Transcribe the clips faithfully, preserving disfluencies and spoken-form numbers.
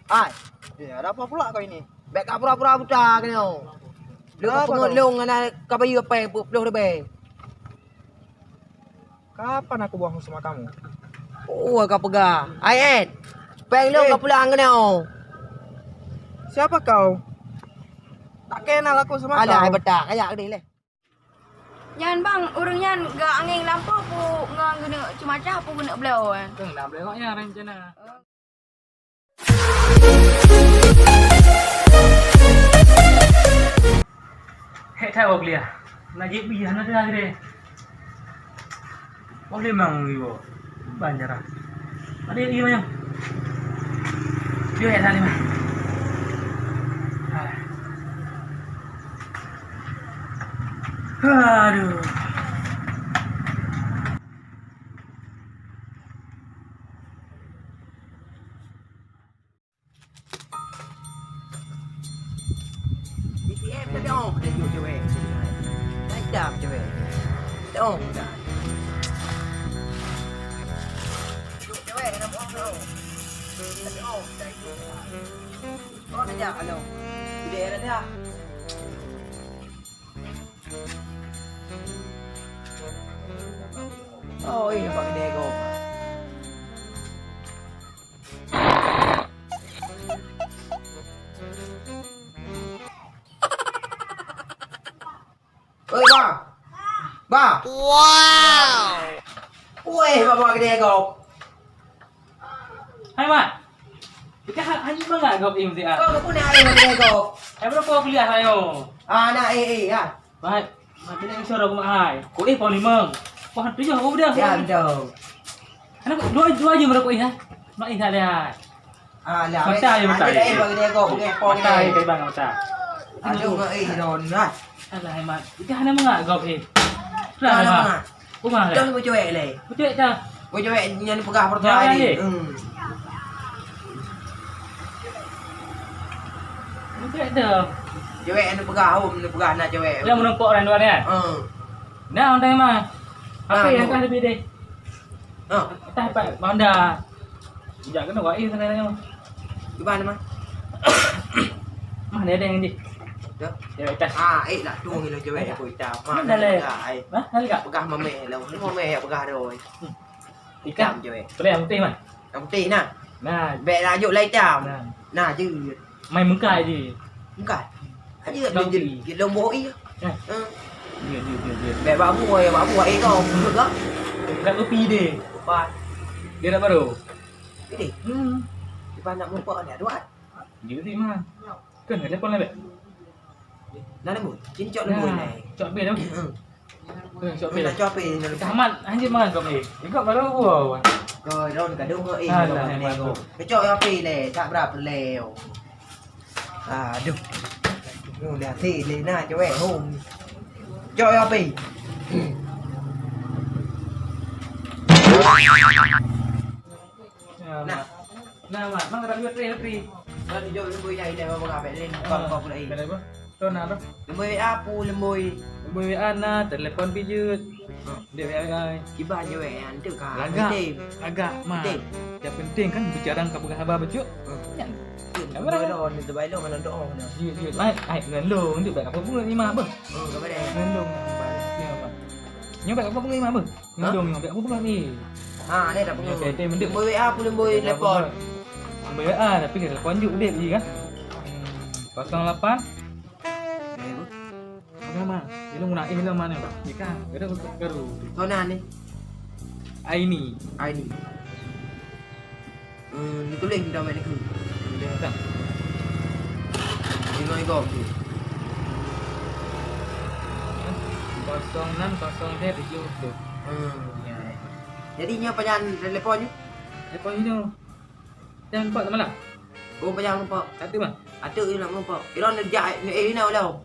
Hai, eh, ada apa pula kau ini? Bèk ka pura-pura buta keunoe. Lôn peungeut lôn hana ka bayeue péng peuet ploh ribèe. Kapan aku bohong sama kamu? Oh, ka peugah. Hai, Ed. Péng lôn ka pulang keunoe. Siapa kau? Tak kenal aku sama kau. Alah, hai, beutak. Kayak gini leh. Nyan bang, ureueng nyan geuangèng lampôh pu ngon geuneuk ceumacah pu geuneuk bloe, eh. Keuneuk bloe awak nyan rencana. Hek that awak kuliah. Nak jép biyah na teuh akhé. Oh, limong ribu. Ban jarah. Ada yang lima yang. Dia yang lima. Ah. Aduh. B T M tadi, oh, dah jauh cewek. Dah hitam cewek. Dah, oh, dah. Jauh cewek, dah bohong tu. Tadi, oh, dah hitam. Oh, dah jak, alo. Bila dah dah. Oh, iya, Pak Gede Gop. Oi, Bang. Bang. Wow. Woi, Bang, Bang Gede Gop. Hai, Mat. Kita ha-, hanya mangat Gop, eh, mesti, ah. Kau, kau pun nak, eh, Bang Gede Gop. Hai, berapa kuliah, ayo? Ah, nak, eh, eh, ah. Mat, mat, kena isyarat aku, Mat, hai. Kuih pohon limong. Pohon tujuh aku udah. Ya, betul. Anak dua, dua je baru kuih, ha? Mak, eh, tak ada. Ah, lah, mata eh, je, mata ada je. Eh, bagi dia kau, pakai pohon mata ni. Eh, bang, mata. Aduh, mak, eh, dah ni lah. Alah, Mat. Kita hana mangat kau, eh. Dah hana mangat. Rumah dah. Dah bercuek leh. Bercuek dah. Bercuek nyan peugah pertua ni. Hmm. Bercuek dah. Cewek anu peugah, oh, anu peugah na cewek. Dah menumpuk orang dua ni, kan? Hmm. Dah, orang mah. Apa yang kau lebih deh? Ha. Entah pat Honda. Jak keunoe wai sana nyoe. Cuba nama. Mah dia ada yang di. Dah. Dia atas. Ah, eh, nak tunggu lagi cewek aku hitam. Mana dah leh? Hah? Dah leh? Peugah mameh lah. Ni mameh yang peugah tu. Hmm. Hitam cewek. Boleh yang putih mah. Yang putih nah. Nah. Bèk lah jok lah hitam. Nah. Nah je. Mai meukai je. Meukai. Aja dia jadi lom boh iya. Eh. Hmm. Dia, dia, dia, dia. Bèk babu ya babu ai kau. Bukan kau. Bukan kopi deh. Bukan. Dia nak baru. Ini. Hmm. Kita nak mumpuk ni ada. Dia ni mah. Kan ada pun lah bèk. Dah lembut. Sini cok lembut ni. Cok bel. Hmm. Eh, sok pil. Nak cok api ni. Tamat, anjir mangat kau ni. Ikut baru gua. Kau daun kadung kau, eh, alah, kau hebat ni, tu. Kau cok api le, tak berapa le. Aduh. Ni dah hati le na cewek hom. Cok api. Ya, nah. Mak. Nah, Mak, Mak, tak boleh, boleh, boleh. Kalau dijawab lembui ya, ini apa, apa, apa, apa, apa, apa, apa. Kenapa? Kau nak apa? Lembui W A pu, lembui. Lembui W A na, telepon pijut. Dia W A ai. Kiban je W A yang tu kan. Lagak. Penting. Lagak, Mak. Penting. Yang penting kan bicara ka peugah haba bacut. Hmm. Nyan. Apa dah? Ni terbaik lo, mana doa mana. Ya, ya. Ai, ai, ngan lo, ngan lo, tak apa pun ni, Mak, apa? Oh, apa dia? Ngan lo. Ya, Mak. Nyoba apa pun ni, Mak, apa? Hah? Nyoba, nyoba. Aku bukan ni. Ha, ni dah peungeuh. Okey, okey, mending. Lembui W A pu, lembui telepon. Lembui W A, tapi dia telepon je, udep je kan. Hmm, kosong lapan. Eh, apa? Apa nama? Dia guna eh nama ni. Dia kan, dia dah baru. Kau nah ni. Aini. Aini. Hmm, ditulis di dalam negeri. Dia kata. Lima ekor tu. Kosong enam kosong tiga tujuh tu. Hmm. Ya. Jadi nyoe pajan telepon nyoe? Telepon nyoe. Jangan lupa teman lah. Oh, pajan lupa. Satu mah. Satu je nak lupa. Kira nak jak, eh, ina ulau.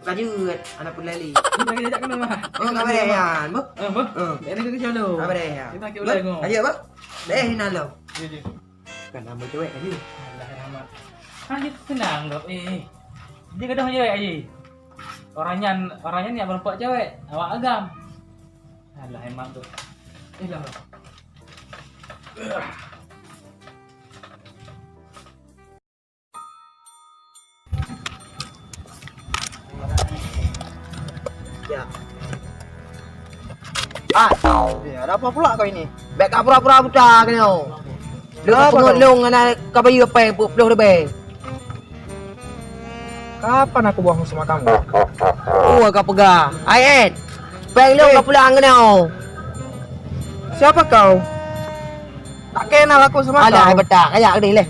Ka jeuet, anak pun lali. Ni lagi jak kena mah. Oh, ka bareh, Yan, boh? Eh, boh? Eh. Dia ada kerja dulu. Ka bareh, Yan. Kita kira udah ngok. Ayo, boh? Deh, ina lo. Ya, ya. Kan nama cewek tadi. Alah, nama. Kan dia tenang, kau. Eh, eh. Dia kadang cewek aja. Orang nyan, orang nyan yang berempat cewek. Awak agam. Alah, emang tu. Eh, lah. Ah. Eh, ada apa pula kau ini? Bèk ka pura-pura buta keunoe. Lôn peungeut lôn hana ka bayeue péng peuet ploh ribèe. Kapan aku bohong sama kamu? Oh, ka peugah. Ai, Ed. Péng lôn ka pulang keunoe. Siapa kau? Tak kenal aku sama kau. Alah, hai beutak. Kayak gini leh.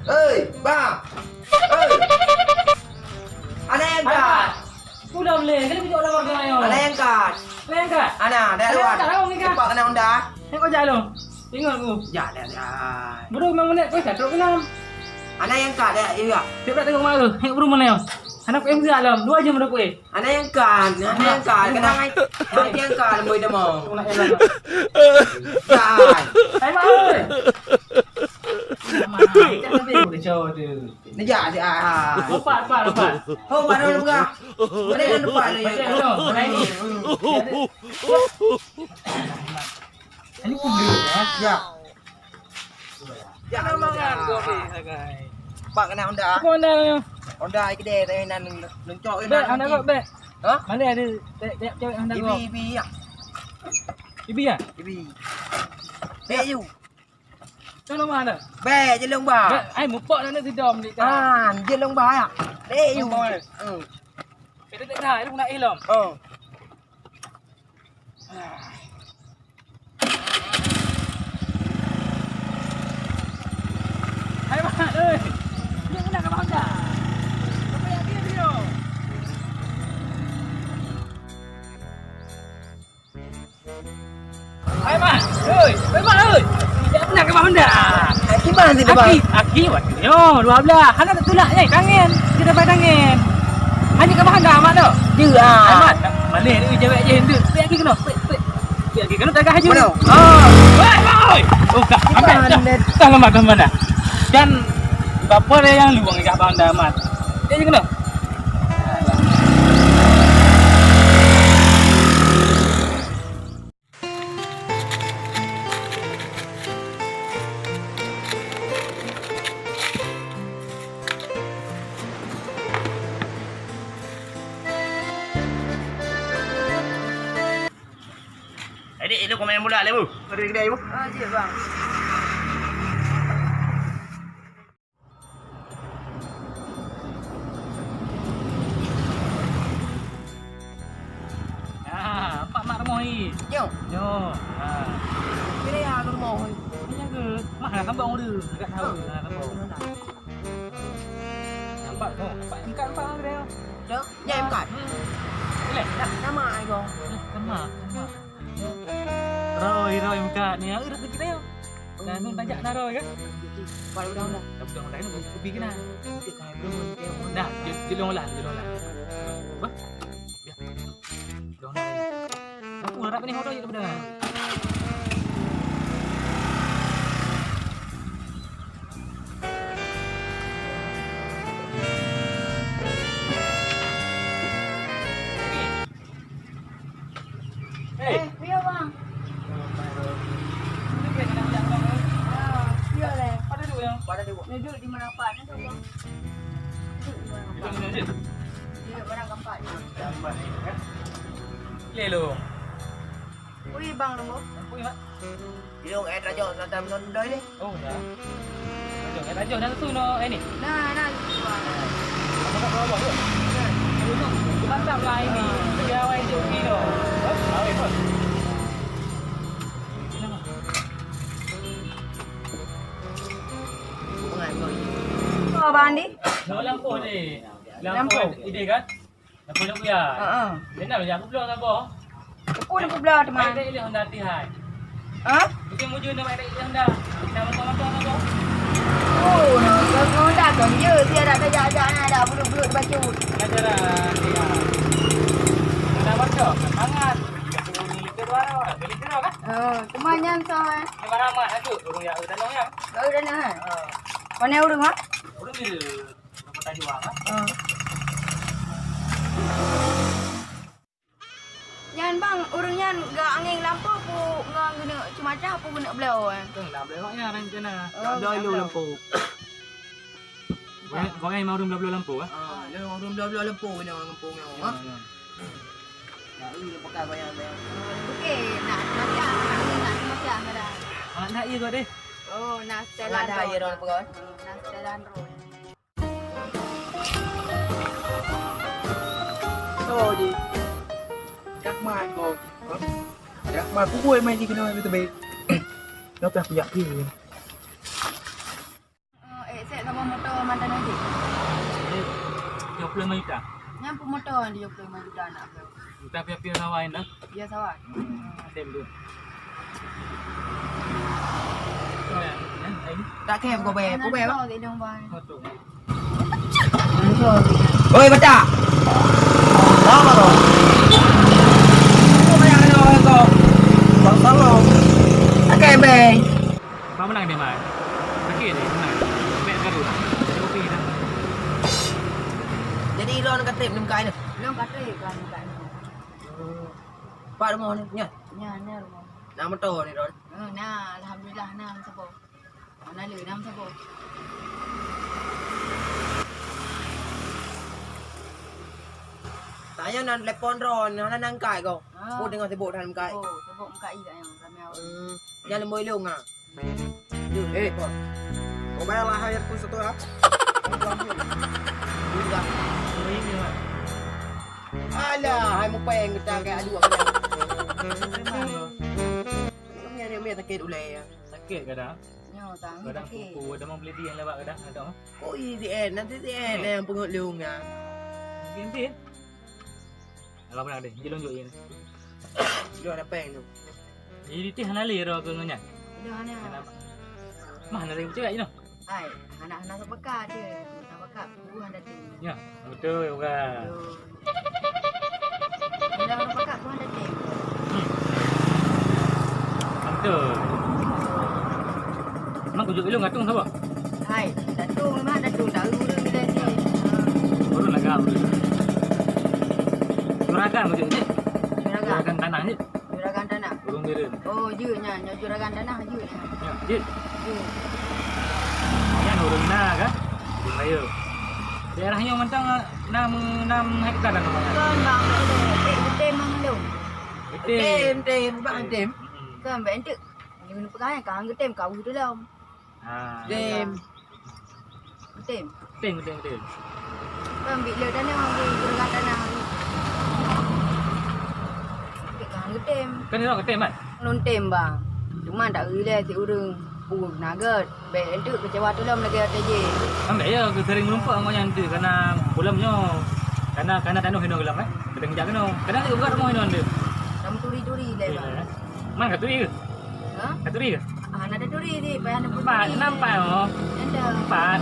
Hei, bang! Hei! Ana nyang kat? Udah boleh, kena tunjuk orang warga ayo. Ana nyang kat? Ana nyang kat? Ana, dah lewat. Cepat kena honda. Tengok jalan. Tengok aku. Jalan, jalan. Baru lima menit, kau satu enam. Ana nyang kat, dah, iya. Dia pula tengok malu. Tengok rumah ni. Anak M Z alam, dua jam dah kuih. Ana nyang kan, ana nyang kan, kadang ai, ai nyang kan lemboi demong. Kan. Hai mak oi. Mak ai kan lebih boleh jauh tu. Nejak si ai. Empat, empat, empat. Ho, baru buka. Boleh kan empat ni. Boleh kan, boleh ni. Ini pun boleh ya. Ya. Ya, nama kan kopi sagai. Pak kena Honda. Apa Honda ni? Honda ai kedai tadi nan leuncok. Bek, Honda kok bek? Ha? Mana ada tiap cewek Honda kok? Ibi, ibi ya. Ibi ya? Ibi. Bek you. Kan rumah dah. Bek je lomba. Bek, ai mupok nak sidom ni kan. Ah, je lomba ya. Bek you. Hmm. Kita tak dah, itu nak ilom. Oh. Hai mak oi. Dia kena ke Honda. Apa yang dia dia? Hai mak oi. Hai mak oi. Dia kena ke Honda. Aki mana sini bang? Aki, aki waktu nyo dua belas. Hana tak tulak ni, kangen. Kita dapat kangen. Hanya ke Honda mak tu. Dia. Hai mak, balik ni jawab je tu. Pergi kena. Pergi. Dia lagi kena tagah je. Mana? Ah. Weh, boy. Oh, tak. Ambil. Dah, dah lama dah mana? Dan bapa dia yang luang gah bang dah amat. Dia je kena. Jadi, lu kau main bola lah, Bu? Ada kedai, Bu? Ah, je, bang. Ah, nampak mak rumoh ni. Yo. Yo. Ah. Kira ya ke rumoh ni. Ini ke? Mah dah sambung tu. Agak tahu. Ah, sambung. Nampak tu. Nampak, nampak, nampak kedai tu. Dah. Nyan M K. Hmm. Boleh? Dah, sama ai ko. Eh, sama, sama. Roy, Roy M K ni, ah, udah kita ya. Dan nun tajak na Roy kan? Pada udah, udah. Dah udah, udah, udah, kopi kena. Dah, je-, jelong lah, jelong lah. Bah? Ya. Jelong lah. Aku harap ni orang je dah. Eh, iya, Bang. Ah, iya leh. Duduk di mana, Pak? Duduk di mana, Pak? Duduk barang gampang. Lelo. Ui, Bang, nunggu. Ui, Mak. Ilong eh raja datang nonton doi ni. Oh, dah. Raja, eh, raja dah susu no, eh, ni. Nah, nah, susu, ah. Apa tak bawa tu? Nah. Mantap lah ini. Dia awal je ni tu. Hah? Awal tu. Oh, Bang Andi. Dalam pun ni. Dalam pun. Ide kan? Dah puluh ya. Heeh. Dia nak beli aku pulang sabar. Aku nak pulang teman. Ada ilih Honda ti hai. Ha? Mungkin mujur nak ada ilih Honda. Kita motor-motor sabar. Oh, nah, kau dah kau ye, dia dah tajak-jak nah, dah bulut-bulut bacut. Ajaran dia. Dah baca, mangat. Dia turun ni ke dua orang, beli ke dua kan? Oh, cuma nyan so, eh. Dia marah-marah tu, turun ya, udah nong ya. Kau dah nah, eh? Ah. Mana urang, ah? Urang dia, urang kota juang, ah. Ah. Nyan bang, ureueng nyan geuangén lampôh pu ngon geuneuk ceumacah pu geuneuk bloe, eh? Keuh na bloe awak nyan rencana. Oh, na bloe lôn lampôh. Gobnyan, gobnyan memang ureueng bloe-bloe lampôh, eh? Ah, lôn ureueng bloe-bloe lampôh nyoe gampông nyoe, ah. Ya, ya. Ya, iya, pakai goyang-goyang. Oke, nak ceumacah, nak, nak ceumacah dah. Ah, nak iya kau deh. Oh, nak setelan. Ada iya dah peugah. Oh, nak setelan roh. Soe jih? Rahmat ko. Rahmat, peue buet mai jih keunoe teubiet? Nyoe pih kujak pih. Eh, eh, sek saboh moto mantan aja. Eh, tiga puluh lima juta. Nyan pun moto yang tiga puluh lima juta nak ke. Entah pihak-pihak lawan dah. Biasa awak. Tem tu. Tak kem kau bayar, kau bayar, Bang? Kau tu. Oi, batak. Lama kau. Kau bayar kena orang kau. Bang Salong. Tak kem, Bang. Bang menang dia, Mai. Sakit dia, menang. Sampai baru. Jadi kopi dah. Jadi, lo nak trip ni muka ni? Lo nak trip kan muka ni. Pat rumoh ni? Nyan? Nyan, nyan rumoh. Na moto ni, Ron? Oh, na, alhamdulillah, na meusaboh. Oh, na le, na meusaboh. Tanyoe na telepon Ron, hana na angkat ko. Ah. Oh, deungoe sibuk that angkat. Oh, sibuk angkat i kat nyoe, ramé awak. Hmm, nyan leumo ilong ah. Eh, kau bayar lah air tu satu ah. Alah, hai mupeng kita kayak aduh aku dah. Ni ada yang sakit ulai ya. Sakit kadang. Nyo, tangan kadang sakit. Kuku, ada mau beli dia lewat kadang, ada. Oh, iya, dia nanti dia yang pungut lung ya. Mungkin dia. Alah, pernah deh, dia lonjok ini. Dia ada peng tu. Jadi, tih hana lé roh keu ngon nyan? Idah hana. Kenapa? Mah hana lé beutôi inoe. Ai, hana, hana sapeue ka dia. Sapeue ka, buah dah teh. Ya, beutôi bukan. Beutôi. Bila sapeue ka, buah dah teh. Hmm. Beutôi. Mak kujok ilong gatung saboh? Hai, datung memang datung, tak ureueng dia ni. Ureueng lagak ureueng. Juragan kujok ni. Juragan. Juragan tanah ni. Juragan tanah. Ureueng Bireuen. Oh, jeuet nyan, nyoe juragan tanah jeuet nyan. Ya, jeuet. Jeuet. Nyan ureueng na kan? Ureueng rayeuk. Daerah nyoe mantong na meu-, enam hektar kan rumah nyan? Kon, Bang, eh, eh, tem mang lom. Tem, tem, Bang, tem. Hmm. Kon, bèk enteuk. Nyoe peugah nyan ka geutem kawu tu lom. Ha. Tem. Tem. Tem, tem, tem. Kan bit le tanoh di juragan tanah. Bit kan getem. Kan ni getem kan? Lôn tem, Bang. Cuma tak rila si ureueng pun naget. Bèk enteuk kecewa tulom lagèe até jih. Kan bèk ya, sering meureumpok ngon nyan tu, karena pulom nyoe. Karena, karena tanoh inoe geulom, eh. Kadang jak keunoe. Kadang juga berat rumah inoe tu. Kamu turi-turi le, Bang. Iya. Man ka turi ke? Ha? Ka turi ke? Ah, na taturi di, payah na empat, putih. Nampak oh. Ada. Empat.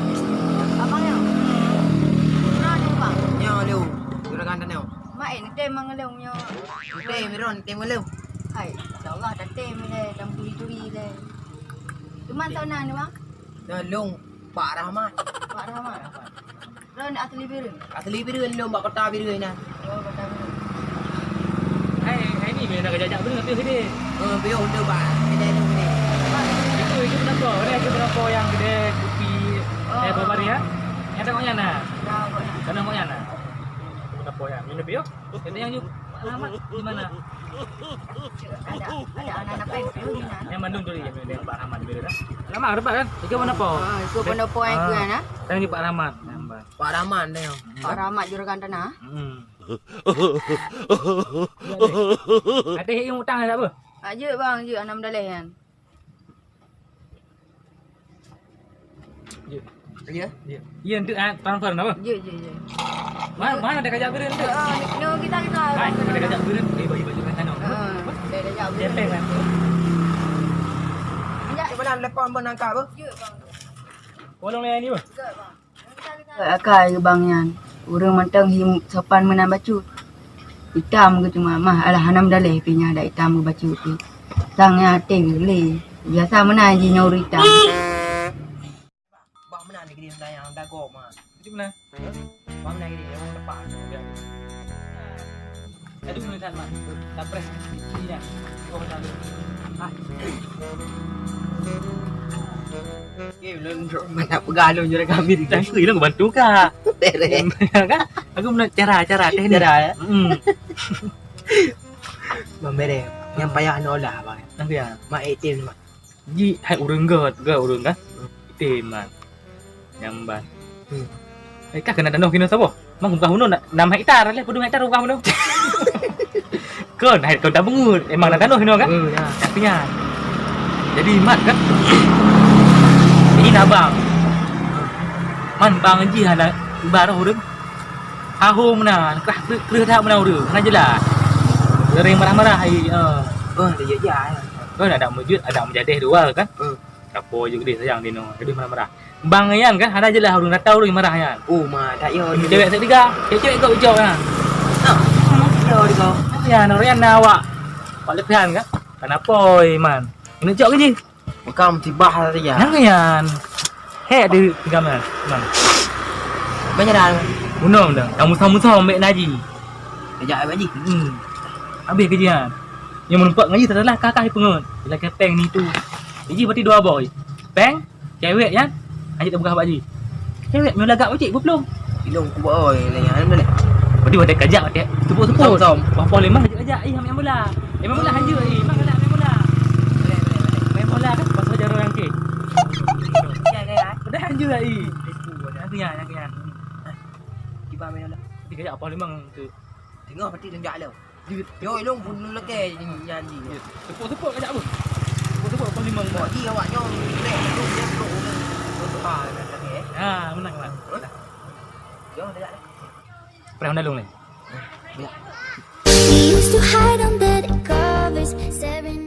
Abang ya? Pernah ada, Bang? Nyoe lu, juragan tanoh. Mak, eh, tem mang lom nyoe. Tem, Ron, tem lu. Hai, insyaallah dah tem le, dah turi-turi le. Teman sana ni, Bang? Dah long, Pak Rahmat. Pak Rahmat. Ron asli Bireuen? Asli Bireuen lôn, bak kota Bireuen na. Oh, kota Bireuen. Hai, hai ni bila nak kajak-jak Bireuen tu sini. Oh, biar untuk bak kedai tu ni. Itu, itu kenapa? Ada itu kenapa yang kedai kopi, oh, eh, baru ya? Yang tengoknya nah. Dah, kok nak. Kena maunya nah. Kenapa ya? Minum biar. Jadi yang you alamat di mana? Ada, ada anak-anak lain tu di mana? Yang Bandung tu dia, yang Pak Rahmat tu dah. Alamat dapat kan? Itu mana po? Ah, itu pendopo yang itu kan, ah? Yang di Pak Rahmat. Pak Rahmat dia. Pak Rahmat juragan tanah. Hmm. Ada yang utang tak apa? Ah, je bang, je enam dollar kan. Ya. Ya. Ya. Ya, untuk, ah, transfer apa? Ya, ya, ya. Mana, mana ada kajak Bireuen tu? Ah, no, kita, kita. Hai, ada kajak Bireuen. Eh, bagi baju kan sana. Ah, ada kajak Bireuen. Dia pay kan? Ya. Cuba lah telepon pun angkat apa? Ya, bang. Tolong layan ni, bah. Akai keu bang nyan. Ureueng mantong hi sopan meunan bacut. Itam keu cuma mah alah hana meudaleh pih nyan dak itam keu bacut pih. Sang nyan até lé. Biasa meunan jih nyoe ureueng itam. Bah meunan di gede meunan nyang dago mah. Di mana? Bah meunan gede nyang depan. Aduh, meunan mah. Tapres. Iya. Oh, dah. Ah. Eh, ulôn mana peugah lôn jurang kami di. Tapi ilong bantu ka. Bereng. Ka? Aku meunan cara, cara teknik. Cara, ya? Hmm. Bang Bereng. Yang payah nolah, Bang. Apa ya? Mak A T M, Mak. Ji hai ureueng gèt, gèt ureueng kan? Item man. Nyang ban. Hmm. Eh, ka keunan tanoh keunoe saboh? Mang bukan unoe na-, enam hektar leh, padum hektar bukan unoe. Kon, hai kon tabeungeut, emang na tanoh keunoe kan? Hmm, ya. Tapi nyan. Jadi mat kan? Ini nabang. Man bang ji hana ibarat ureueng. Hahom na, krah kreuh kreuh that meunan ureueng, hana jelas. Ureueng marah-marah ai, eh. Oh, dia ya. Kan ada meujeuet, ada meujadeh dua kan? Hmm. Kapo je gede sayang dinoe, gede marah-marah. Bang nyan kan hana jelas ureueng, rata ureueng marah nyan. Oh, ma, tak yo. Cewek setiga, cewek kau jawab kan? Nah, yo di kau. Ya, nurian na awak. Pak lepihan kan? Kenapa, man? Kena jawab ke ji? Bukan musibah saja. Nyan nyan. Hek di tinggal mana? Mana? Banyak dah. Gunung dah. Kamu sama-sama ambil naji. Kejap abang ji. Hmm. Habis kerja. Yang menumpuk ngaji terlah kakak pengut. Bila kepeng ni tu. Jadi berarti dua boy. Peng, cewek kan? Hanya terbuka bak ji. Cewek nyoe lagak pacik beuplong. Ilong ku boy nanya anu leh. Berarti wadah kajak wadah tepuk-tepuk. Som-som. Wah, poh lima kajak-kajak. Eh, main bola. Eh, main bola hanjeuet, eh. Mak galak main bola. Boleh, boleh, boleh. Main bola kan pasal jarum rangkeh. Ya, ya, ya. Dah hanjeuet, eh. Aku ya, aku ya. Tiba main bola. Tiga ya apa limang tu. Tengok peti tunjak lo. Yo, ilong pun leke nyanyi. Tepuk-tepuk kajak apa? Tepuk-tepuk poh limang. Kok di awak nyoe. Lek, tu dia tu. Ha, nak lagi eh. Ha, menang lah. Yo, dah. Pernah undang ni. Ya. He used to hide under the covers, staring